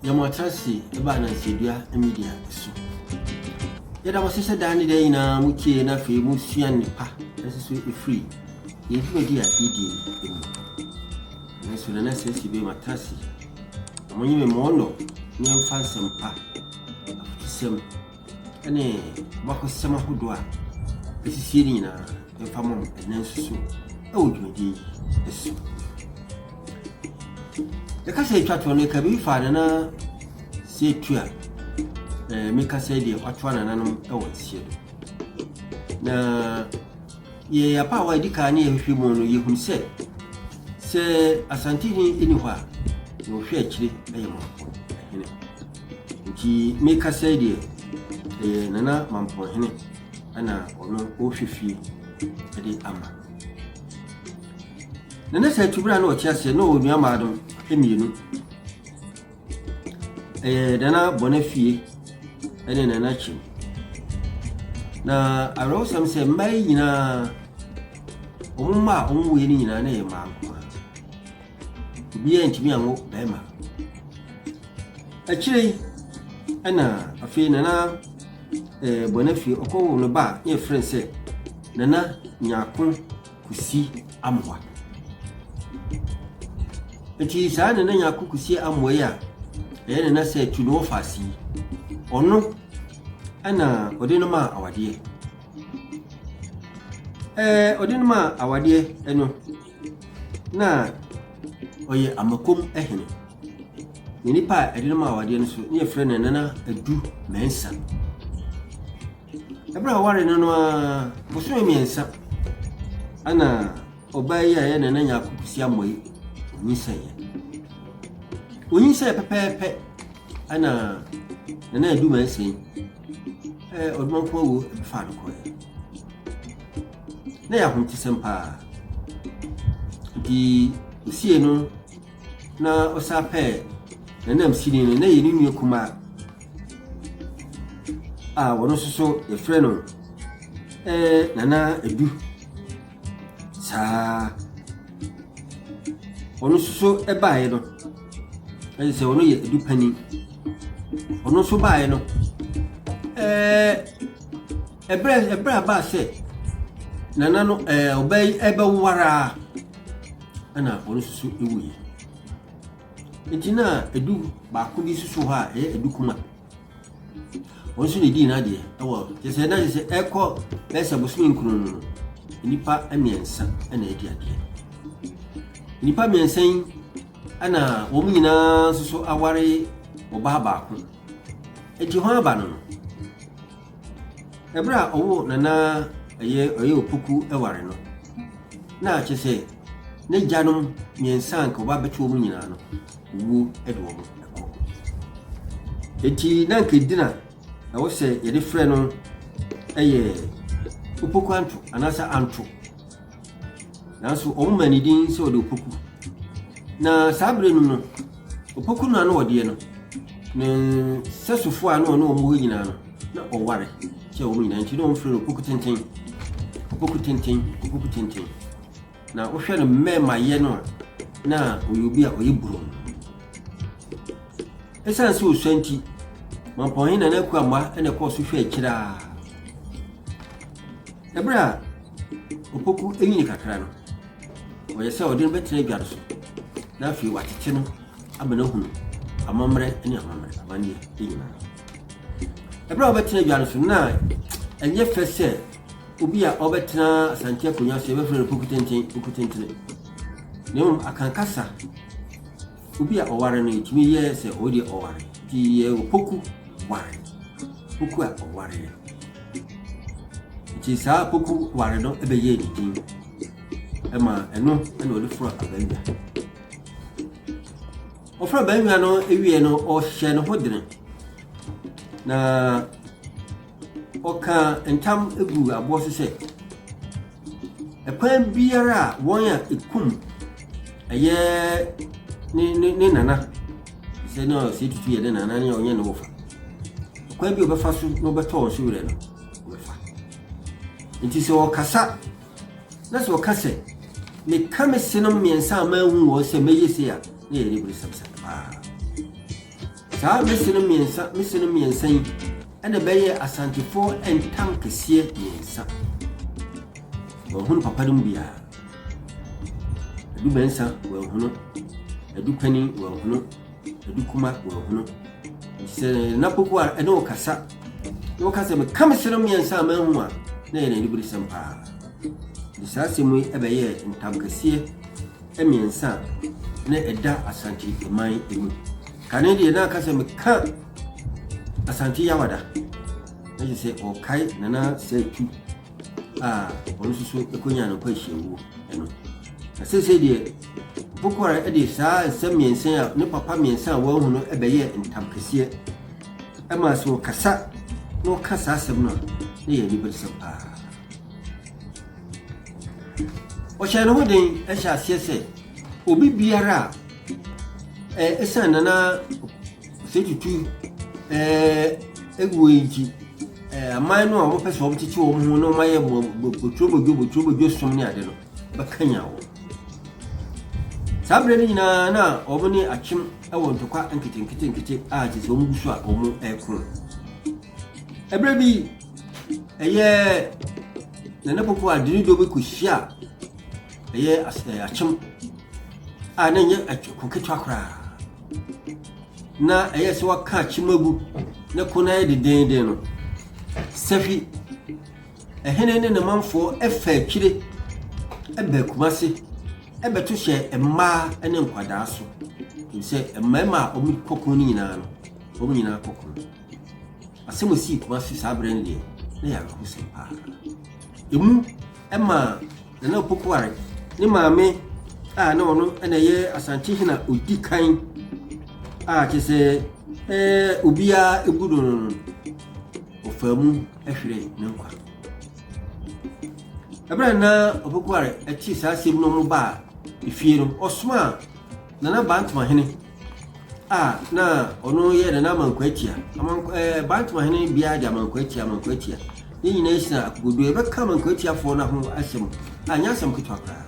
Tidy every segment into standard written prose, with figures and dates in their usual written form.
Yɛma ɔtra ase ba Anansedua Media so. Yɛda mo ase sɛ daa ne daa nyinaa motie na afei mosua nnepa nso so ɛfiri yɛn dwumadi a yɛdie no mu. Nanso Nana Sɛsi bɛ matra ase na monye me mɔɔnɔ ne yɛmfa nsɛmpa, afotusɛm ne abakɔsɛm ahodoɔ a ɛsisie no nyinaa mfa ma mo ɛnnɛ nso so ɛwɔ dwumadie yi so. Yɛka sɛ ɛtwa toɔ no ɛka biribi fa nana sɛ ɛtu a ɛɛ meka sɛ deɛ watoa nananom ɛwɔ nseɛ do. Na yɛ apaawa a ɛdi kan ne yɛhwehwɛ mu no yɛhunu sɛ sɛ Asantehene ɛni hɔ a na ɔhwɛ akyire ɛyɛ Mampɔn hene. Nti meka sɛ deɛ ɛyɛ Nana Mampɔn hene ɛna ɔno ɔhwɛ fie ɛde ama. Nana sɛ atubere a na ɔte aseɛ na ɔwɔ nuammaa no mmienu. Ɛyɛ Nana Bɔnafie ne Nana Kyem. Na awerɛhosɛm sɛ mmaa yi nyinaa, wɔn mma a wɔn wuiɛ no nyinaa na ɛyɛ mmaa nko ara. Obiara ntumi anwo barima. Akyire yi ɛna afei Nana eh, Bɔnafie ɔkɔwoo no ba a na yɛfrɛ no sɛ Nana Nyarko Kusi Amoah. Nti saa Nana Nyarko Kusi Amoah yi a ɛyɛ Nana sɛ tu no wɔfa ase yi, ɔno ɛna ɔde no maa awadeɛ. Ɛɛ ɔde no maa awadeɛ ɛno na ɔyɛ Amakom hene. Na nipa a ɛde no maa awadeɛ no so ne yɛfrɛ no Nana Adu Mensah. Ɛberɛ a ɔware no no ara, bosome mmiɛnsa ɛna ɔbaa yi a ɛyɛ Nana Nyarko Kusi Amoah yi, ɔnyinsɛneɛ. Ɔnyinsɛn pɛpɛɛpɛ ɛna Nana Adu Mensah yi, ɛɛ Ɔdomankoma wuo ɛbɛfaa no kɔɛ. Na yɛ ahometesɛm paa. Nti ɔsie no na ɔsan pɛɛ n'ananmusini no, na ɛyɛ ne nua kumaa a ɔno nso so yɛfrɛ no ɛɛ Nana Adu. Saa ɔno nso so baeɛ no, ɛyɛ sɛ ɔno yɛ Adu panin. Ɔno nso baeɛ no, ɛɛ ɛberɛ ɛberɛ a baa sɛ Nana no ɛɛ ɔbaa yi ɛbɛware a ɛna ɔno nso so wuiɛ. Nti na edu baako bi nso so hɔ a ɛyɛ edu kuma. Wɔn nso na edii n'adeɛ ɛwɔ kyerɛ sɛ na kyerɛ sɛ ɛkɔ bɛyɛ sɛ bosome nkron no no nnipa mmiɛnsa ɛna adi adeɛ. Nnipa mmiɛnsa yi ɛna wɔn nyinaa nso so aware ɔbaa baako. Eti hɔn aba no no. Ɛberɛ a ɔwoo Nana ɛyɛ ɔyɛ Opoku ware no, na kyerɛ sɛ n'agyanom mmiɛnsa a anka ɔba abɛto wɔn nyinaa no, owuo de wɔn kɔ. Enti na anka edin a ɛwɔ sɛ yɛde frɛ no yɛ Opoku Anto anaasɛ Anto. Nanso wɔn maa ne din sɛ ɔde Opoku. Na saa berɛ no mu no, Opoku no a na ɔdeɛ no, ne sɛsofoɔ a na ɔne wɔn wɔ nyinaa no, na ɔware kyɛ wɔn nyinaa nti na wɔfrɛ no Opoku Tenten. Opoku Tenten, Opoku Tenten. Na wohwɛ no mmɛɛmayɛ no a, na ɔyɛ obi a ɔyɛ burom. Ɛsiane sɛ ɔsua nti, Mampɔnhene Nana Akua Amoah na ɛkɔɔ so hwɛ akyire a. Ɛberɛ a Opoku nyini kakra no, ɔyɛ sɛ ɔde no bɛtena adwa no so na afei watete no ama no ahunu amammerɛ ne amammerɛ amanneɛ nyinaa. Ɛberɛ a ɔbɛtena adwa no so na ɛnyɛ fɛ sɛ obi a ɔbɛtena Asante akonnwa so yɛbɛfrɛ no Opoku tenten, Opoku tentene. Na mmom Akankasa, obi a ɔware no yɛtumi yɛ sɛ ɔwɔ deɛ ɔware. Nti yɛ Opoku ware, Opoku a ɔwareɛ. Nti saa Opoku ware no bɛyɛɛ ne din ma ɛno na ɔde foro abannwa. Ɔforo abannwa no wie no, ɔhyɛ ne ho dene na ɔka ntam gu aboɔ so sɛ ɛkwan biara a wɔn a ɛkum ɛyɛ ne ne ne nana sɛ na ɔsɛ tutu yɛ ne nana ne ɔnyɛ ne wɔfa Ɔkwan bi a ɔbɛfa so na ɔbɛtɔ wɔn so werɛ no, ɔbɛfa. Nti sɛ ɔkasa na sɛ ɔka sɛ, meka me senom mmiɛnsa a manhu wɔn sɛ mɛyɛ sei a, na yɛ aniberesɛm sɛ paa. Saa mese no mmiɛnsa mese no mmiɛnsa yi ɛna ɛbɛyɛɛ Asantefoɔ ntam kɛseɛ mmiɛnsa. Wɔanhunu papa no mu biara. Adu Mɛnsa wɔanhunu, Adu Panin wɔanhunu, Adu Kuma wɔanhunu. Nti sɛ Nana Poku a ɛne wo kasa na wɔka sɛ meka me sere mmiɛnsa a manhu a, na ɛyɛ n'aniberesɛm paa. Nti saa asɛm yi ɛbɛyɛɛ ntam kɛseɛ mmiɛnsa a na ɛda Asante man mu. Kane deɛ na aka sɛ meka Asante Yawada na kyerɛ sɛ ɔkae Nana Sɛtu a ɔno nso so kɔnyaa no nkwanhyiawuo no. Na seesei deɛ Opokuare de saa nsɛm mmiɛnsa a ne papa mmiɛnsa a wɔahu no bɛyɛɛ ntam kɛseɛ ɛma sɛ ɔkasa na ɔka saa asɛm no a na yɛ aniberesɛm paa. Ɔhyɛɛ ne ho den hyɛ aseɛ sɛ obi biara a ɛsiane Nana Osei Tutu wuo yi nti aman no a wɔpɛ sɛ wɔkyekye wɔn ho na wɔayɛ boturobodwo boturobodwo som ne ade no bɛkanyan wɔn. Saa berɛ no nyinaa na wɔn ne akyem wɔ ntɔkwa nketenkete nkete a kyerɛ sɛ wɔn gu so a wɔreko. Ɛberɛ bi ɛyɛ Nana Poku a Dinido bi kɔhyia ɛyɛ akyem a na ɛnyɛ ko ketewa koraa. Na ɛyɛ sɛ wɔaka akyem agu na ko no ayɛ dedeenden no, Safi, ɛhene ne ne manfoɔ fa akyire ba Kumase bɛto hyɛ mmaa ne nkwadaa so. Sɛ mmarima a wɔkɔ ko no nyinaa no, wɔn nyinaa kɔ ko. Asɛm a esii Kumasi saa berɛ no deɛ, na ɛyɛ awerɛhosɛm paa. Emu ma Nana Opoku-Ware ne maame a na ɔno na ɛyɛ Asantehene a ɔdi kan a kyerɛ sɛ ɛɛ obiara bu no no no, ɔfaa mu hweree ne nkwa. Ɛberɛ a na Opoku-Ware te saa asɛm no wɔn baa efie no, ɔsomaa Nana Bantomahene a na ɔno yɛ Nana Amankwaatia. Amank ɛɛ eh, Bantomahene biara de Amankwaatia, Amankwaatia. Ne nyinaa gyina akokoɔduro. Yɛbɛka Amankwatiafoɔ no ho asɛm a, nyɛ asɛm ketewa koraa.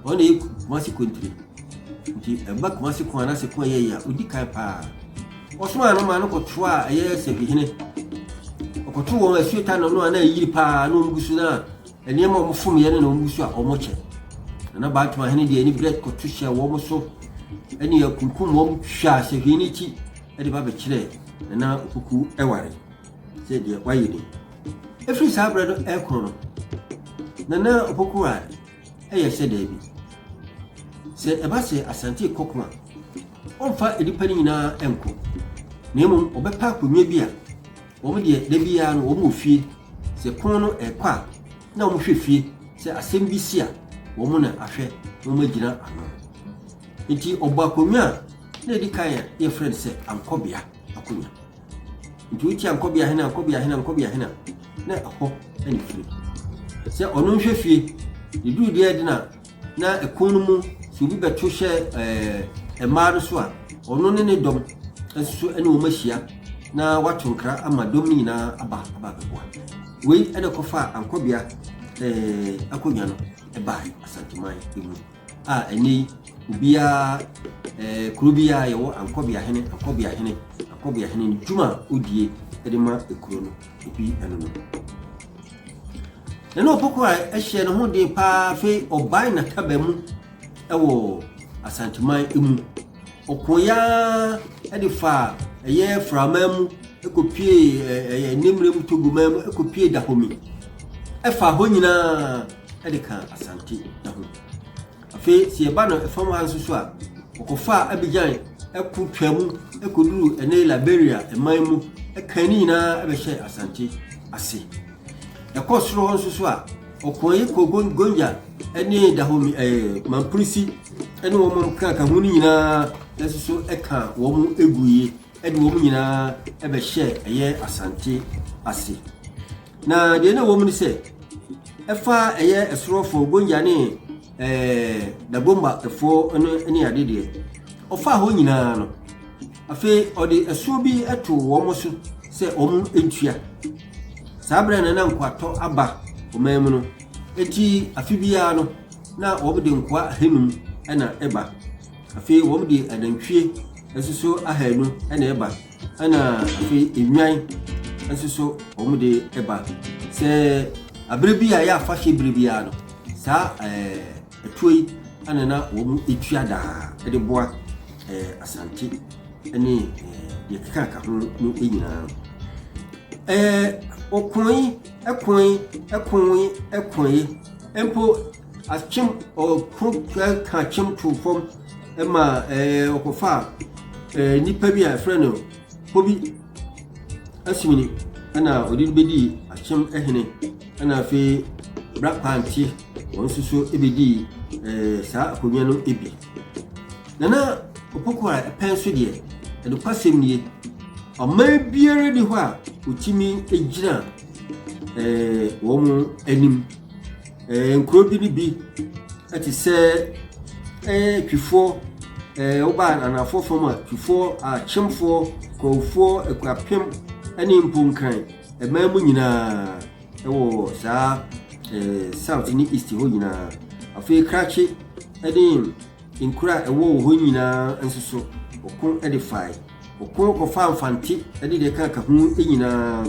Ɔno na ɛyɛ Kumasi kontire. Nti ɛba Kumasi ko anaasɛ ko a ɛyɛ yi a, ɔdi kan paa. Ɔsomaa no maa no kɔtoa a ɛyɛ Sɛhwihene. Ɔkɔto wɔn asuo ta no no a na ayiri paa na wɔn gu so na Nneɛma a wɔfomyɛ no na wɔgu so a wɔkyɛ. Nana Baatoma hene deɛ aniberɛ kɔto hyɛɛ wɔn so ne akunkum wɔn twaa sɛhwee no akyi de ba bɛkyerɛɛ Nana Opoku Ɛware sɛ deɛ wayɛ ni. Ɛfiri saa berɛ no ɛrekɔ no, Nana Opoku Ware ɛyɛ sɛ daabi. Sɛ ɛba sɛ Asante rekɔ ko a, ɔmfa nnipa no nyinaa nkɔ, na mmom ɔbɛpɛ akonnwa bi a Wɔn deɛ, da biara no, wɔn wɔ fie. Sɛ ko no rekɔ a, na wɔhwɛ fie. Sɛ asɛm bi si a, wɔn na ahwɛ na wɔagyina ano. Enti ɔbɔ akonnwa a na ɛdi kan a yɛfrɛ no sɛ ankɔbea akonnwa. Nti wote ankɔbea hene, ankɔbea hene, ankɔbea hene a, na ɛhɔ na ɛfiri. Sɛ ɔno nhwɛ fie, ne duru deɛ de na na ɛko no mu sɛ obi bɛto hyɛ ɛɛ mmaa no so a, ɔno ne ne dɔm nso ne wɔn ahyia na wato nkra ama dɔm no nyinaa aba aba abɛboa. Wei na ɛkɔfaa Ankɔbea ɛɛ akonnwa no ɛbaa Asanteman mu a ɛnɛ yi obiara ɛɛ kuro biara yɛwɔ Ankɔbea hene, Ankɔbea hene, Ankɔbea hene ne dwuma a odie de ma ekuro no ebi ɛno no. Nana Opoku a ɛhyɛ ne ho den paa afei ɔbae n'ataba mu wɔ Asanteman mu. Ɔkoeɛ ara de faa ɛyɛ Framan mu kɔpuee ɛyɛ Nemmerɛ mu Togoman mu kɔpuee Dahomey. Ɛfaa hɔ nyinaa de kaa Asante ho. Afei sɛ yɛba no fam ha nso so a, wɔkɔfaa Abidjan ko twaa mu kɔduruu ɛnɛ Liberia man mu kan ne nyinaa bɛhyɛɛ Asante ase. Ɛkɔ soro hɔ nso so a, ɔko yi kɔ Gonja ne Dahomey ɛɛ Mamprusi ne wɔn kaka ho no nyinaa nso so ka wɔn guiɛ de wɔn nyinaa bɛhyɛɛ ɛyɛ Asante ase. Na deɛ na ɛwɔ mu ne sɛ, ɛfa ɛyɛ ɛsorofoɔ Gonja ne ɛɛ Dagombafoɔ no ne ade deɛ, ɔfaa hɔ nyinaa no, afei ɔde ɛsoɔ bi too wɔn so sɛ wɔn ntua. Saa berɛ na na nkoatɔ aba ɔman mu no, enti afe biara no, na wɔde nkoa ahanum na ɛba. Afei wɔde anantwie. nso so ahanu na ɛba, ɛna afei nnwan nso so wɔn de ba. Sɛ abere bi a ɛyɛ afahyɛ bere biara no, saa ɛɛ ɛtoɔ yi ɛna na wɔn tua daa de boa ɛɛ Asante ne ɛɛ deɛ ɛkeka ka ho no nyinaa. Ɛɛ ɔkoe ɛkoe ɛkoe ɛkoe mpo akyem ɔko ka akyem too fam ma ɛɛ ɔkɔfaa ɛɛ nipa bi a yɛfrɛ no Kobi Asumini ɛna ɔde no bɛdii akyem hene ɛna afei Bra Kwante wɔn nso so bɛdii ɛɛ saa akonnwa no bi. Nana Opoku a ɛpɛn so deɛ ɛnokwasɛm nie ɔman biara ni hɔ a ɔtumi gyina ɛɛ wɔn anim. Ɛɛ nkuro bi ne bi te sɛ ɛɛ Twifoɔ, ɛɛ woba anafoɔ fam a, Twifoɔ, Akyemfoɔ, Kwahufoɔ, Akuapem ne mpo Nkran man mu nyinaa wɔ saa ɛɛ South ne East hɔ nyinaa. Afei Krakye ne nkuro a ɛwɔ wɔ hɔ nyinaa nso so, wɔko de fae. Ɔko kɔfaa Mfante ne deɛ ɛkeka ho nyinaa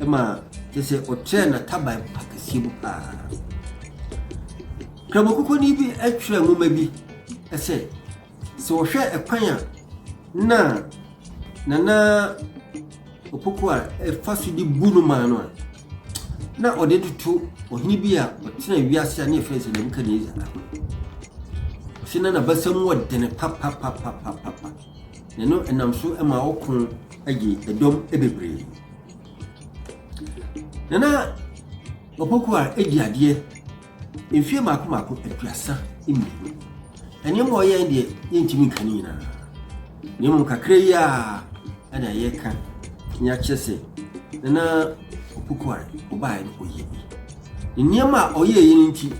ma kyerɛ sɛ ɔtrɛɛ n'ataban pa kɛseɛ mu paa. Kramokokoni bi twerɛ nwoma bi sɛ, sɛ ɔhwɛ ɛkwan a na Nana Opoku a ɛfa so de bu no maa no a, na ɔde toto ɔhene bi a ɔtena wiase a ne yɛfrɛ sɛ Nebukadnezar ho. Ɔsɛ na n'abasa mu ɔdene papapapapapa. Na ɛno nam so ma ɔko gye dɔm bebree. Nana Opoku a edi adeɛ mfie mmaako mmaako 32. Nneɛma a ɔyɛe deɛ yɛntumi nka ne nyinaa. Na mmom kakra yi a ɛna yɛka na yɛakyerɛ sɛ Nana Opoku a ɔbaeɛ no ɔyɛ bi. Nneɛma a ɔyɛeɛ no nti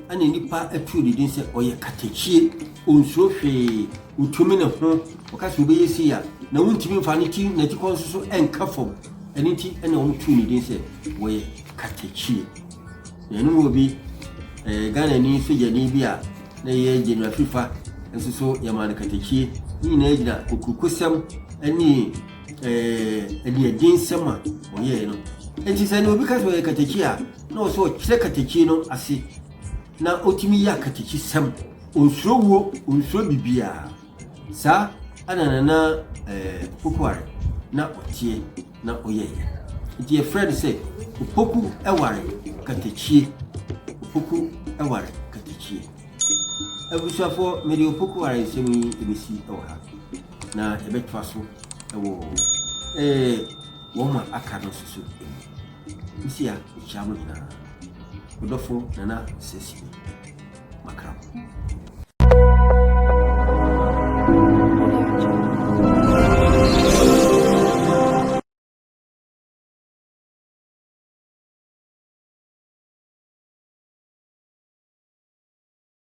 Ɛna nnipa too ne din sɛ ɔyɛ katakyie, ɔnsuro hwee, ɔtumi ne ho, ɔka sɛ ɔbɛyɛ sei a, na wontumi mfa ne ti n'atikɔ nso so nka fam. Ɛno nti ɛna wɔtoo ne din sɛ wɔyɛ katakyie. Na ɛno wɔ bi, ɛɛ Ghanani sogyani bi a na ɛyɛ General Fifa nso so yɛmaa no katakyie. Ne nyinaa gyina kokurokosɛm ne ɛɛ aniɛdensɛm a ɔyɛɛ no. Enti sɛ na obi ka sɛ ɔyɛ katakyie a, na ɔsɛ ɔkyerɛ katakyie no ase na ɔtumi yɛ akatakyisɛm. Ɔnsuro wuo, ɔnsuro biribiara. Saa ɛna Nana ɛɛ Opoku-Ware na ɔteɛ na ɔyɛeɛ. Nti yɛfrɛ no sɛ Opoku-Ware katakyie. Opoku-Ware katakyie. Abusuafoɔ, mede Opoku-Ware nsɛm yi bɛsi wɔ ha na yɛbɛtoa so wɔ ɛɛ wɔn a aka no nso so mu. Mesi a mekyia mo nyinaa. Wo dɔfo Nana Sesime Makram.